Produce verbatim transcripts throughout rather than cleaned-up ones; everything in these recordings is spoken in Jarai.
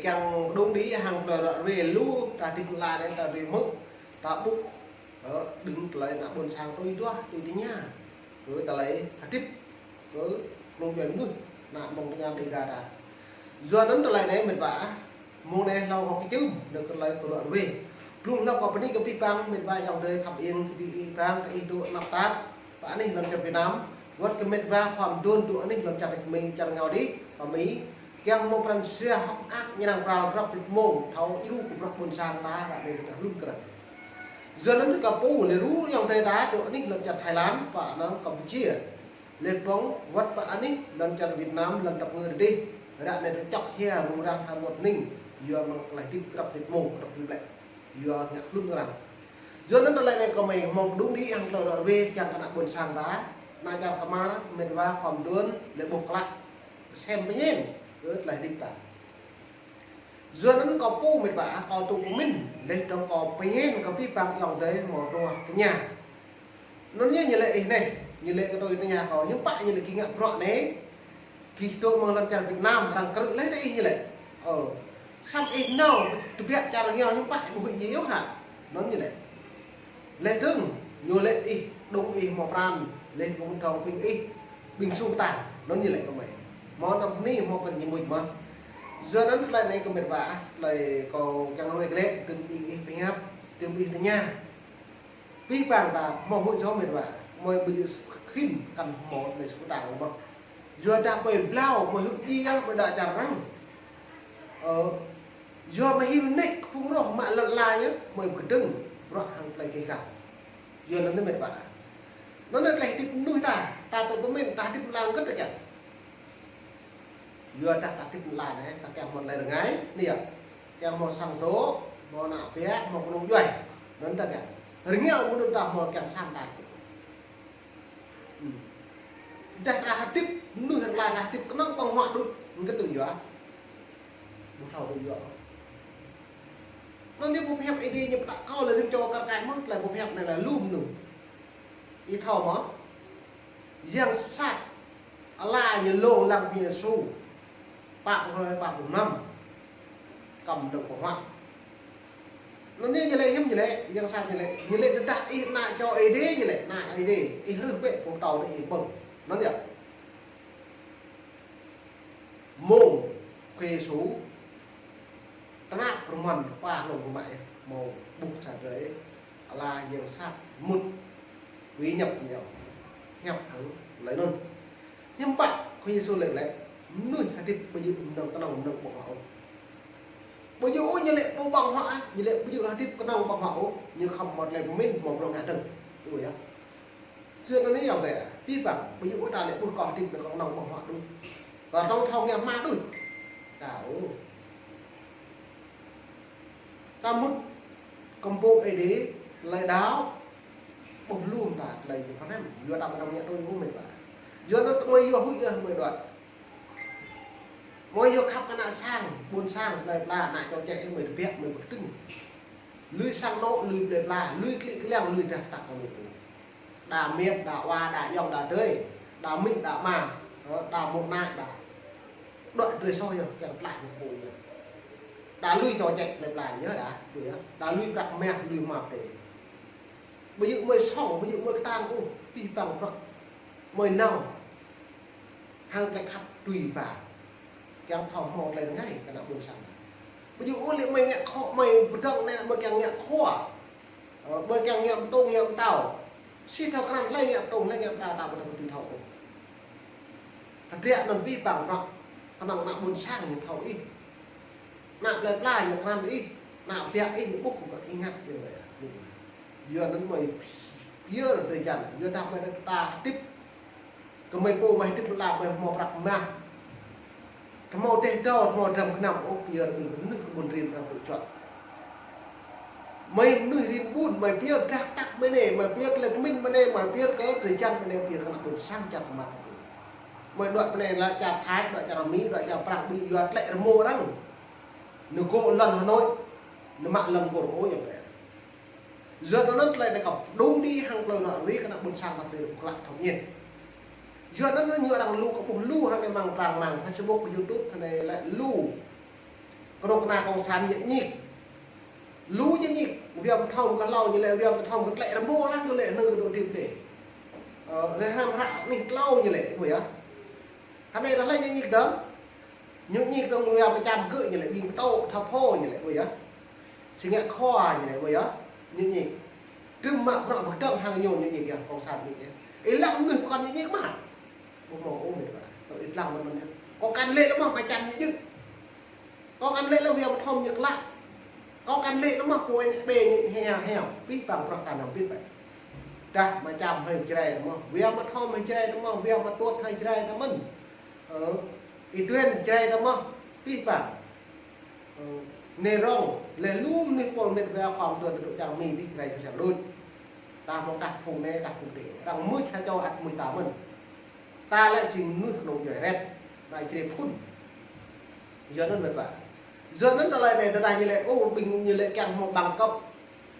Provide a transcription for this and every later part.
Kiăng đung đĭ hăng tơlơi ră ruai lu ta hơdip lăn anai ta tui hmư̆, ta ƀuh, ơ, đơ̆ng tơlơi ană ƀôn sang tui duah, tui tơña. Kơ tơlơi hơdip, kơ mơ̆ng djuai mơnuih, ană mơ̆ng tơña Dêga ta. Yua anŭn tơlơi anai mĕt wa, mơ̆ng anai hlâo kâo kơčưm, nao kơ tơlơi kơ ră ruai. Blung hlâo kâo bơni kơ abih bang mĕt wa ayŏng adơi khăp iêng kơ abih bang, kơ ih dŏ tơnap tap pơ anih lŏn čar Việt Nam, wơ̆t kơ mĕt wa khua mơduôn dŏ anih lŏn čar Mi, čar rơngiao adih, pơ Mi, kiăng hmâo pran jua hơ̆k mơak ñu năng pral prăp rit mông, thâo djru kơ bruă ƀôn sang ta, ră anai ta hlŭn krăn. Yua anŭn kơ pô lĕ ră ruai ayŏng adơi ta dŏ anih lŏn čar Thái Lan, pơ anŭn Campuchia, lĕ pŏng wơ̆t pơ anih lŏn čar Việt Nam, lŏn tơpơngơ̆ adih, ră anai ta čŏk hia rŭng răng hơmâo ning, yua mơ̆ng tơlơi hơdip prăp rit mông, prăp rit ƀlĕ. Yua ngă hlŭn arăng. Yua anŭn tơlơi anai kơ mơi hmâo đung đĭ hăng tơlơi ră ruai kiăng kơ ană ƀôn sang ta, ană čar Kmar, mĕt wa khua mơduôn, lĕ ƀuh klă, sem pơñen kơ tơlơi hơdip ta. Yua anŭn kâo pô mĕt wa, kâo tŭ pơmĭn, lĕ dơ̆ng kâo pơñen kơ abih bang ayŏng adơi hmâo ruah tơña. Anŭn yơh ñu lĕ ih anai, ñu lĕ kơ tui tơña kâo, hiư̆m pă ñu lĕ gih ngă bruă anai, gih dŏ mơ̆ng lŏn čar Việt Nam, arăng krư̆ laih tơ ih ñu lĕ. Ơ, samơ̆ ih nao tơbiă čar rơngiao hiư̆m pă ih ƀu huĭ djơ̆ yơh hă? Anŭn ñu lĕ. Laih dơ̆ng, ñu lĕ ih, đung ih hmâo pran, laih dơ̆ng thâo ƀing ih, ƀing sung tan, anŭn ñu lĕ kơ mơi. Hmâo anăm bơni, hmâo kơ ñu mŭt mơ̆n. Yua anŭn tơlơi anai kơ mĕt wa, tơlơi kâo kiăng ră ruai glaĭ, tơm ƀing ih pơhiăp, tơm ƀing ih tơña. Abih bang ta hmâo huĭ jơh mĕt wa, mơi ƀu djơ̆ khĭn kăn hmâo tơlơi sŭ tang mơ̆n. Yua dah mơi blao, mơi hơ̆k djai yơh, mơi dŏ čar arăng. Ơ, yua mơi hil nik phung roh mă lăt la yơh, mơi pơkơdơ̆ng, bruă hăng tơlơi kơ gah. Yua anŭn mĕt wa. Anŭn tơlơi hơdip mơnuih ta, ta tŭ pơmĭn, ta hơdip lăng gơ̆t ta kiăng. Yua dah ta hơdip lăn anai, ta kiăng hmâo tơlơi rơngai, anai yơh. Kiăng hmâo sang dŏ, hmâo ană ƀiă, hmâo kơnung djuai. Anŭn ta kiăng. Rơngiao mơ̆n anŭn ta hmâo kiăng sang ta. Hmm. Dah ta hơdip, mơnuih lăn anai ta hơdip kơnơ̆ng ƀơ̆ng huă đôč, hơget tŭ yua. Ƀu thâo tŭ yua. Anŭn ñu ƀu pơhiăp Ơi Adai ñu pơtă kâo lĕ rĭm čô kar kaĭ mơ̆n, tơlơi ƀu pơhiăp anai lĕ lu mơnuih. Ih thâo mơ̆? Yang sat ala ñu lông lăng Khua Yêsu pă pluh hrơi, pă pluh năm, kăm nơ̆ng pơhuă. Anŭn ñu lĕ hiư̆m ñu lĕ, yang sat ñu lĕ, ñu lĕ tơdah ih ană čô Ơi Adai ñu lĕ, ană Ơi Adai, ih rơh bĕ pô tâo anai ih ƀơ̆ng. Anŭn yơh. Mơ̆ng Khua Yêsu tơnap rơmăn rơpa hlŏng rơmă yơh, hmâo ƀuh čar drơi, ala yang sat mŭt, wĭ ñăp ñu, hiăp hăng tơlơi anŭn. Hiư̆m pă Khua Yêsu laĭ lĕ, mơnuih hơdip ƀu djơ̆ mơnơ̆ng kơnơ̆ng mơnơ̆ng ƀơ̆ng huă ôh. Ƀu djơ̆ ôh ñu lĕ ƀu ƀơ̆ng huă, ñu lĕ ƀu djơ̆ hơdip kơnơ̆ng ƀơ̆ng huă ôh, ñu khŏm mơ̆t lĕ pơmĭn hmâo bruă ngă dơ̆ng. Ih ƀuh yơh. Yua anŭn yơh, ayŏng adơi. Abih bang, ƀu djơ̆ ôh ta lĕ ƀuh kơ hơdip lĕ kơnơ̆ng ƀơ̆ng huă đôč. Kơnơ̆ng thâo ngă hma đôč. Ta ôh. Ta mŭt kơmpŭ Ơi Adai, tơlơi đaŏ, ƀuh lŏm ta tơlơi ñu pơhrăm. Yua ta ƀu ngă tui ôh mĕt wa. Yua anŭn tơlơi yua huĭ yơh mơi đuaĭ. Mơi yua khăp kơ ană sang, ƀôn sang, plơi pla, ană čô čĕ mơi tơbiă, mơi pơkơdơ̆ng. Lui sang anô̆, lui plơi pla, lui klĭ kliăng, lui drah tăk kơ mơi pô. Đa mĕt, đa wa, đa ayŏng, đa adơi, đa amĭ, đa ama, ơ, đa mơ̆ ană, đa. Đuaĭ drơi soh yơh, kiăng tlaih mơ̆ pô yơh. Đa lui čô čĕ plơi pla yơh đa, đuaĭ yơh. Đa lui prăk mah, lui hmua pơdai. Ƀu djơ̆ mơi song, ƀu djơ̆ mơi kơtang ôh, abih bang bruă mơi nao. Hăng tơlơi khăp tui ba. Kiăng thâo hmâo tơlơi rơngai kơ ană ƀôn sang. Ƀu djơ̆ ôh lĕ mơi ngă khŏ, mơi pơdơ̆ng anai, mơi kiăng ngă khua. Ơ, mơi kiăng ngă mơtông, ngă mơtao. Sĭt thâo krăn, hlơi ngă mơtông, hlơi ngă mơtao, ta ƀu thâo tui thâo ôh. Hơdră anŭn abih bang bruă, kơnơ̆ng ană ƀôn sang ñu thâo ih. Ană plơi pla ñu krăn ih, ană biă ih ñu ƀuh kơ ih ngă ih lĕ. Yua anŭn mơi pơyơr drơi jan, yua dah mơi ta hơdip. Kơ mơi pô mơi hơdip lăn anai mơi hmâo prăk mah. Tơ hmâo dêh dâo, tơ hmâo dram gơnam ôh, pơyơr ƀing mơnuih kơ ƀun rin arăng tŭ čuăt. Mơi mơnuih rin ƀun, mơi pơyơr drah tăk mơi anai, mơi pơyơr tơlơi pơmĭn mơi anai, mơi pơyơr kơ drơi jan mơi anai, pơyơr kơ ană ƀôn sang čar kơmăt. Mơi đuaĭ mơi anai lĕ čar Thái, đuaĭ čar Mi, đuaĭ čar Prăng, ƀing yua tơlơi rơmô arăng. Nao gŏ lŏn Hà Nội, nao mă lŏn gŏ ôh yơh lĕ. Yua anŭn tơlơi anai kâo pơđung đĭ hăng tơlơi ră ruai kơ ană ƀôn sang ta brơi pơklă thâo ñen. Yua anŭn ñu arăng lu kơ ƀuh lu hăng anai mơ̆ng trang mạng Facebook, YouTube, hăng anai lĕ lu. Kơnuk kơna kông sản ñu ñik. Lu ñu ñik, wia mơthom kơ hlâo ñu lĕ, wia mơthom kơ tlĕ rơmô arăng ñu lĕ, nư kơ dŏ tip đê. Ơ, lĕ hrăm hră anih tlâo ñu lĕ, ƀu yơh. Hơnai ră lĕ ñu ñik dơ̆ng. Ñu ñik dơ̆ng wia pơčăm gơ̆ ñu lĕ, ƀing pơtô, thâo phô ñu lĕ, ƀu yơh. Sing ngă khua ñu lĕ, ƀu yơh. Ñu ñik. Tơm mă bruă pơkơdơ̆ng hăng ñu, ñu ñik yơh, kông sản ñu ñik yơh. Ih lăng mơnuih pơkŏn ñu ñik mă. Ƀu hmâo ôh met wa. Tơ ih lăng mơ̆n mơ̆n yơh. Kâo kăn lĕ lĕ mơ̆, pơčăm ñu ñik. Kâo kăn lĕ lĕ wia mơthom ñu klă. Kâo kăn lĕ lĕ mơ̆, pô ñu ƀe ñu hiao hiao. Pih pang prăk ta nao pit ƀai. Dah mă čăm hơi Jrai mơ̆. Wia mơthom hơi Jrai mơ̆. Wia mơtuăt hơi Jrai mơ̆n. Ơ, Y Tuen Jrai mơ̆. Pih pang. Ơ, nê rong, lĕ lu mơnuih pôl met wia khom tuan tơdŏ čar Mi pih Jrai čar đôč. Ta hmâo kah phung nê, kah phung tê. Arăng mưč ha čô ăt mưč ta mơ̆n. Ta lĕ jing mơnuih kơnung djuai ret, nai Jrai phŭn. Yua anŭn met wa. Yua anŭn tơlơi anai tơdah ñu lĕ, ô, ƀing ñu lĕ kiăng hmâo bằng cấp,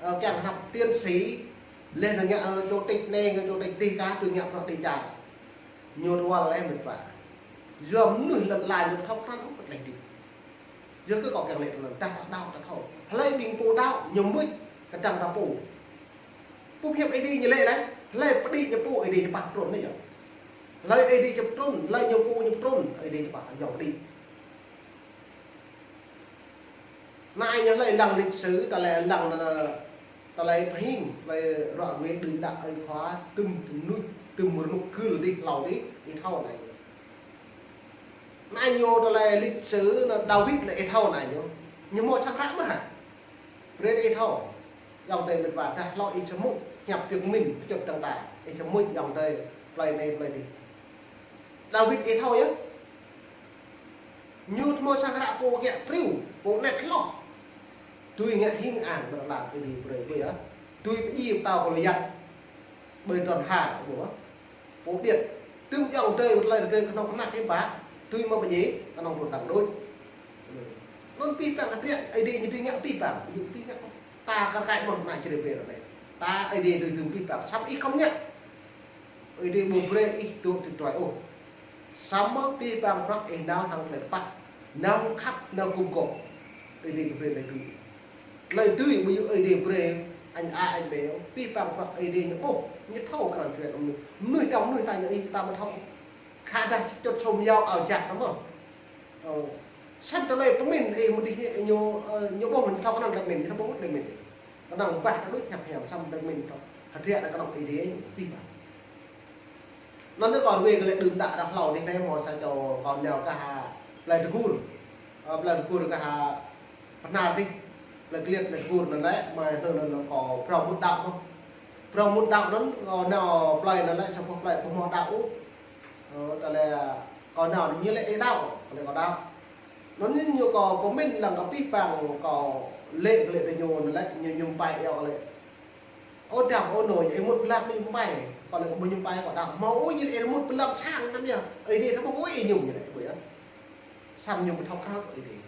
ơ, kiăng hăp tiến sĩ, lĕ ñu ngă chủ tịch anai, ngă chủ tịch dih kah, tui ngă prăk dih čar. Ñu rual lĕ met wa. Yua mơnuih lŏn ala ñu thâo krăn ôh pơtleh dih. Yua kơ kâo kiăng lĕ tơlơi, tah ta đaŏ ta thâo. Hlơi ƀing pô đaŏ, ñu mưč, kơdăng ta pô. Pô hiăp Ơi Adai ñu lĕ lĕ, hlơi pơđĭ ñu pô Ơi Adai ñu pah trŭn anai yơh. Hlơi Ơi Adai ñu pơtrŭn, hlơi ñu pô ñu pơtrŭn, Ơi Adai ñu pah yŏng pơđĭ. Anai ñu hlơi lăng lịch sử, tơlơi lăng, ơ, tơlơi pơhing, tơlơi ruă wĕ đưm đă ơi khua, tơm mơnuih, tơm rơnŭk gưl dih, hlâo dih, ih thâo anai. Anai ñu tơlơi lịch sử anŭn Dawid lĕ ih thâo anai ñu. Ñu hmâo sang hră mơ̆ hă? Brơi ih thâo. Yŏng adơi met wa, dah hlâo ih samơ̆ hiăp Việt Minh pơčŭt dơ̆ng ta. Ih samơ̆ yŏng adơi plơi anai plơi dih. Dawid ih thâo yơh. Ñu hmâo sang hră pô ngă triu, pô anet hloh. Tui ngă hing ang ƀơi lŏn ala Ơi Adai brơi ƀơi yơh. Tui pơdjai pơtao Gôliat. Ƀơi tròn ha, ƀuh. Pô điêt, tơm yŏng adơi tơlơi rơgơi kơnuk kơna kơ ƀă, tui mă pơdjai, kơnuk kơna tang đôč. Anŭn pih pang hơdră, Ơi Adai ñu tui ngă pih pang, ñu tui ngă. Ta kar kaĭ mơ̆ anai Jrai ƀe anai. Ta Ơi Adai tui tơm pih pang, samơ̆ ih khŏm ngă. Ơi Adai ƀu brơi ih dŏ tui tui ôh. Samơ̆ pih pang prăk ih nao hăng tơlơi păk, nao khăp, nao gum gôp. Ơi Adai či brơi tơlơi tui. Tơlơi tui ƀu djơ̆ Ơi Adai brơi, añ a añ bê, pih pang prăk Ơi Adai ñu ƀuh, ñu thâo krăn jua mơnuih. Mơnuih ta, mơnuih ta ñu ih ta mă thâo. Khă dah čut sum yao ao jak ta mơ̆. Ơ. Samơ̆ tơlơi pơmĭn ih mơ̆ dih ñu, ơ, ñu ƀuh ñu thâo krăn tơlơi pơmĭn, ñu thâo ƀuh tơlơi pơmĭn. Kơnơ̆ng bah ta đôč hiăp hiam, samơ̆ tơlơi pơmĭn thâo. Hơdră ta kơnơ̆ng Ơi Adai, pih pang. Anŭn yơh kâo ruai kơ lĕ đưm đă ră hlâo dih anai hmâo sa čô kâo nao kơ ha plơi Tơgur. Ơ, plơi Tơgur kơ ha Pơhnar dih. Plơi Kliêt, plơi Tơgur anŭn lĕ, mơi anŭn anŭn kâo prŏng mŭt đaŏ mơ̆. Prŏng mŭt đaŏ anŭn, kâo nao plơi anŭn lĕ, sa boh plơi ƀu hmâo đaŏ ôh. Ơ, tơlơi kâo nao ñu lĕ ih đaŏ, kâo lĕ kâo đaŏ. Anŭn ñu kâo pơmĭn lăng kơ pih pang kâo lĕ kơ lĕ tơ ñu anŭn lĕ, ñu ñu pai iâu kơ lĕ. Ơ, đaŏ, ơ, nô, ih mŭt pơlăng ñu pai. Kâo lĕ kâo ƀu ñu pai, kâo đaŏ. Hmâo ôh ñu lĕ ih mŭt pơlăng sang tăm yơh. Ih đĭ thâo ƀuh ôh ih ñu ñu lĕ, ƀu yơh. Samơ̆ ñu ƀu thâo krăn Ơi Adai.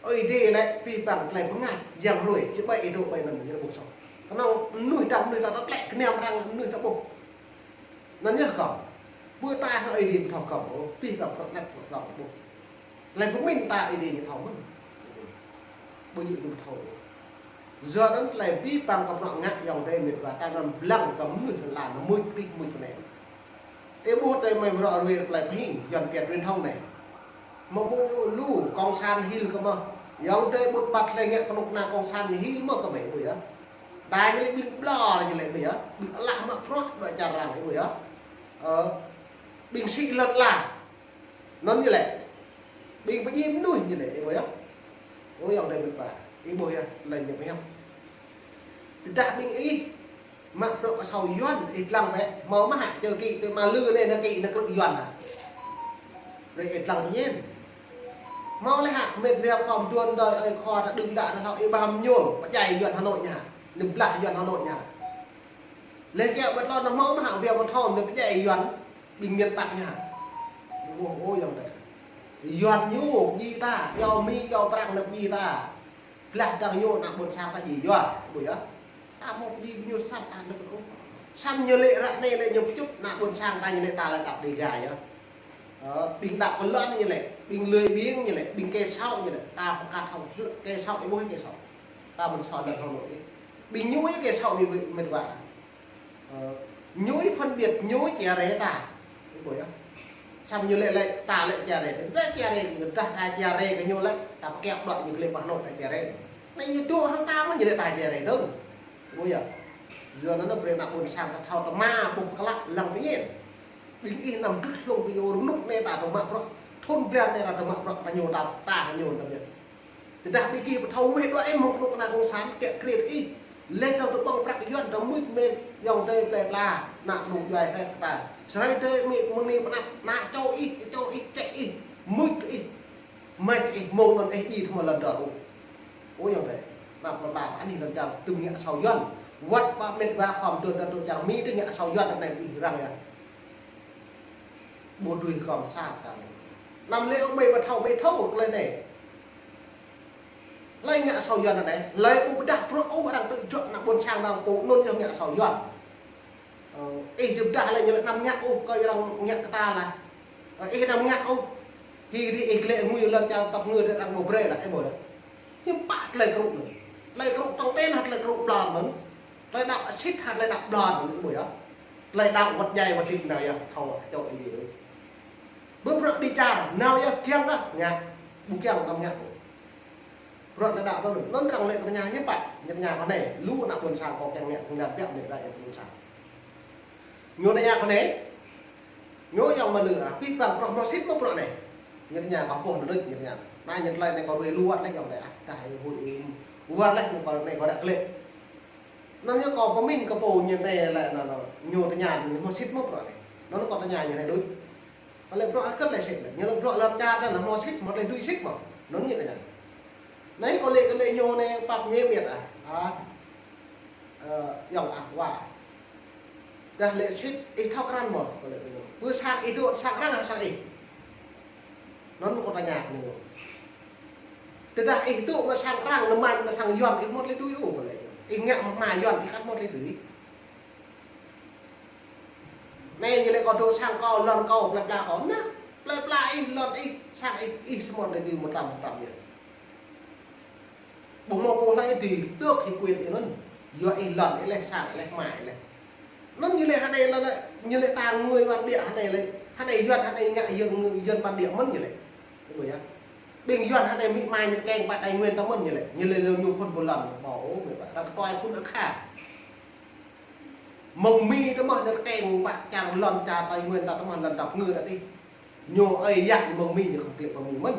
Ơi Adai lĕ pih pang tơlơi pơngač, yang hrơi, či ƀai ih dŏ ƀai anŭn, ñu ƀu soh. Kơnơ̆ng mơnuih ta, mơnuih ta, ta tlĕ kơnam arăng mơnuih ta ƀuh. Anŭn yơh kâo. Ƀu ta hăng Ơi Adai ƀu thâo kơm ôh, pih pang prăk anet prăk hlâo ƀuh. Tơlơi pơmĭn ta Ơi Adai ñu thâo mơ̆n. Ƀu djơ̆ ñu thâo. Yua anŭn tơlơi pih pang kơ prăk ngă yŏng adơi met wa ta ngăn blang kơ mơnuih lăn la mơ̆ mưč pih mưč pơnai. Ih ƀuh tơlơi mơi bruă ruai tơlơi pơhing, Yuan Việt truyền thông anai. Mơ̆ ƀu ñu lu, kông sản hil kơ mơ̆. Yŏng adơi ƀut ƀat tơlơi ngă kơnuk kơna kông sản ñu hil mơ̆ kơ mơi ƀu yơh. Đa ñu lĕ ƀing ƀlŏr ñu lĕ ƀu yơh. Ƀing alah mă prăk dŏ čar arăng ƀu yơh. Ơ, ƀing sĭ lŏn la. Anŭn ñu lĕ. Ƀing pơdjai mơnuih ñu lĕ, ih ƀuh yơh. Ơ, yŏng adơi met wa. Ih ƀuh yơh, tơlơi ñu pơhiăp. Tơdah ƀing ih mă prăk asâo Yuan, ih lăng bĕ, hmâo mơ̆ hă čơ kĭ, tơ mă lư anai, anai kĭ, anai krư̆ Yuan hă. Brơi ih lăng pơñen. Hmâo lĕ hă, met wa khom tuan đơi ơi khua ta đưm đă anŭn hlâo ih ƀam ñuôl, pơdjai Yuan Hà Nội ñu hă. Anai blah Yuan Hà Nội ñu hă. Lĕ kiăng ƀơi tlôn anŭn hmâo mơ̆ hă wia mơthom anai pơdjai Yuan, ƀing miền Bắc ñu hă. Ơ, ơ, yŏng adơi. Yuan ñu, pơdjai ta, iâu Mi, iâu Prăng anai pơdjai ta. Blah dăng ñu ană ƀôn sang ta djai yua, ƀu yơh. Ta hmâo pơdjai ñu sat ta nơ̆k ôh. Samơ̆ ñu lĕ ră anai lĕ ñu pơčŭt ană ƀôn sang ta ñu lĕ ta lĕ ta pơdjai yơh. Ơ, ƀing đaŏ kơ lŏn ñu lĕ, ƀing lười biếng ñu lĕ, ƀing kẻ xấu ñu lĕ, ta pơkăt hŏng kẻ xấu, ih ƀuh kẻ xấu. Ta mơ̆n soi lŏn hŏng lŏn ih. Ƀing ñu ih kẻ xấu ƀing mĕt wa. Ơ, ñu ih phân biệt, ñu ih chia rẽ ta. Ih ƀuh yơh. Samơ̆ ñu lĕ lĕ, ta lĕ chia rẽ. Ta chia rẽ, ta chia rẽ kơ ñu lĕ, ta pơkĕp đuaĭ ñu lĕ pơ Hà Nội ta chia rẽ. Anai ñu dŏ hăng ta mơ̆n ñu lĕ ta chia rẽ dơ̆ng. Ih ƀuh yơh. Yua anŭn brơi ană ƀôn sang ta thâo tơma ƀuh pơklă lăng pơñen. Ƀing ih anăm dŭt hlŏng ƀing ñu rơnŭk anai ta tơma bruă. Thŭn blan anai ta tơma bruă ta ñu ta, ta ñu ta biă. Tơdah ƀing gih ƀu thâo weh đuaĭ ih mơ̆ng kơnuk kơna cộng sản kiăng kriê ih. Lĕ ta tơƀơ̆ng prăk Yuan ta mưč mĕt ayŏng adơi plơi pla ană kơnung djuai hrĕt ta. Sơrai adơi mĕt mơ̆ng anai pơanăp ană čô ih, čô ih, čĕ ih, mưč ih. Mĕt ih mơ̆ng anŭn ih ih tơma lŏn dơr ôh. Ơ ayŏng adơi. Anăm pơrơđah anih lŏn čar tơm ngă asâo Yuan. Wơ̆t ƀă mĕt wa khŏm dŏ dŏ čar Mi tơm ngă asâo Yuan anai ih răng yơh. Ƀu dưi khŏm sa ta. Anăm lĕ ôh mơi ƀu thâo, mơi thâo tơlơi anai. Hlơi ngă asâo Yuan anai, hlơi ƀu pơdah bruă ôh arăng tŭ juă ană ƀôn sang arăng pô anŭn yơh ngă asâo Yuan. Ơ, ih jơ̆p dah lĕ ñu lĕ anăm ngă ôh, kơ arăng ngă kơ ta lah. Ơ, ih anăm ngă ôh. Ki dih ih lĕ ngui lŏn čar tŏp ngui dih arăng ƀu brơi lah, ih ƀuh. Hiư̆m pă tơlơi krŭ anai. Tơlơi krŭ tŏng ten hă tơlơi krŭ ƀlŏn mơ̆n. Tơlơi đaŏ sĭt hă tơlơi đaŏ ƀlŏn mơ̆n, ih ƀuh yơh. Tơlơi đaŏ wơ̆t djai wơ̆t dik nao yơh, thâo čô ih dih. Ƀu bruă đi čar, nao yơh kiăng ah, ngă. Ƀu kiăng anăm ngă ôh. Bruă tơlơi đaŏ anŭn, anŭn arăng lĕ tơña hiư̆m pă, ñu tơña kơ anai, lu ană ƀôn sang kâo kiăng ngă, kiăng ngă biă mĕt wa ană ƀôn sang. Ñu tơña kơ anai, ñu ayŏng mơnuih ah, pĭt păng bruă hmâo sĭt mơ̆ bruă anai. Ñu tơña kâo pô anŭn, ñu tơña. Anai ñu tơlơi anai kâo ruai lu wơ̆t leh ayŏng adơi ah, dah ih hui ih wơ̆t leh ñu kâo anai kâo đăk lĕ. Anŭn yơh kâo pơmĭn kơ pô ñu anai lĕ anŭn, anŭn, ñu tơña ñu hmâo sĭt mơ̆ bruă anai. Anŭn kâo tơña ñu anai đôč. Kâo lĕ bruă hơget lĕ sĭt lĕ. Ñu lĕ bruă lŏn čar anŭn hmâo sĭt, hmâo tơlơi dưi sĭt mơ̆. Anŭn ñu tơña. Anai kâo lĕ, kâo lĕ ñu anai pap ñu mĕt ah. Ah. Ơ, ayŏng ah, wa. Dah lĕ sĭt, ih thâo krăn mơ̆, kâo lĕ kơ ñu. Pơ sang ih dŏ, sang arăng hă sang ih. Anŭn kâo tơña kơ ñu. Tơdah ih dŏ mă sang arăng, nơmai mă sang Yuan, ih hmâo tơlơi dưi ôh, kâo lĕ. Ih ngă mă Yuan, ih ăt hmâo tơlơi dưi. Anai ñu lĕ kâo dŏ sang kâo, lŏn kâo, plơi pla kâo. Nah, plơi pla ih, lŏn ih, sang ih, ih samơ̆ đơi dư mơtam mơtam yơh. Ƀu hmâo pô hlơi dưi tŭ ih quyền ih anŭn. Yua ih lŏn ih leh, sang ih leh, mai ih leh. Anŭn ñu lĕ hơnai lĕ, ñu lĕ ta ngui bản địa hơnai lĕ. Hơnai Yuan hơnai ngă Yuan, Yuan bản địa mơ̆n ñu lĕ. Ih ƀuh yơh. Ƀing Yuan hơnai mĭ mai ñu keng ƀă Tây Nguyên ta mơ̆n ñu lĕ. Ñu lĕ lơ ñu phŭn pô lŏn, ƀu ôh, mĭ ƀă. Ta tơtoi phŭn akha. Mơ̆ng Mi tơmơ̆ ñu keng ƀă čar lŏn čar Tây Nguyên ta tơmơ̆ lŏn tŏp ngư ta tih. Ñu ơi yă mơ̆ng Mi ñu khŏm klĕ pơ Mi mơ̆n.